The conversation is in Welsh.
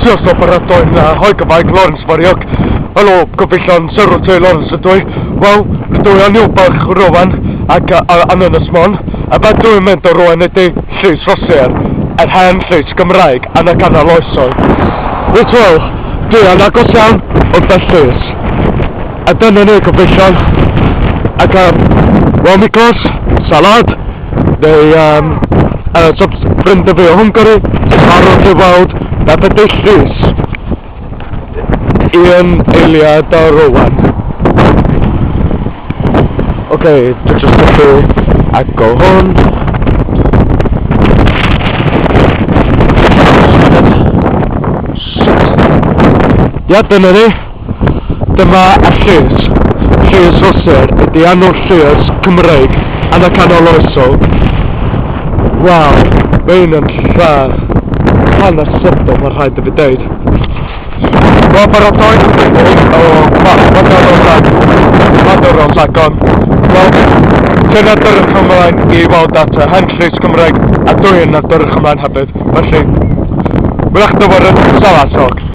Diolch o baratoi'n Hoegavaig Lawrence Fariog. Helo, gyfeillion, Sir T. Lawrence ydw i. Wel, rydw i yn Niwbwrch rwan ac yn Ynys Môn. A be dwi'n mynd o rwan ydy Llys Rhosier, yr hen llys Gymraeg yn y canol oesoedd. Reit wel, dwi yn agos iawn wrth y llys. A dyna ni, gyfeillion. Ac, wel, Miklos, salad, neu so ffrind fi o Hwngari, barod i weld beth ydy llys. Un eiliad o rwan. Oce, okay, dwi jyst gallu agor hwn. Shit. Ia, dyna ni. Dyma y llys. Llys Rhosir ydy enw'r llys Cymreig yn y canol oesol. Waw, mae hyn yn lle hanesyddol, mae'n rhaid i fi dweud. Wel, baratoi o Mador o Sagon. Wel, ti'n edrych ymlaen i weld at y hen llys Cymreig, a dwi'n edrych ymlaen hefyd. Felly, wrach dyfod yn Salasog.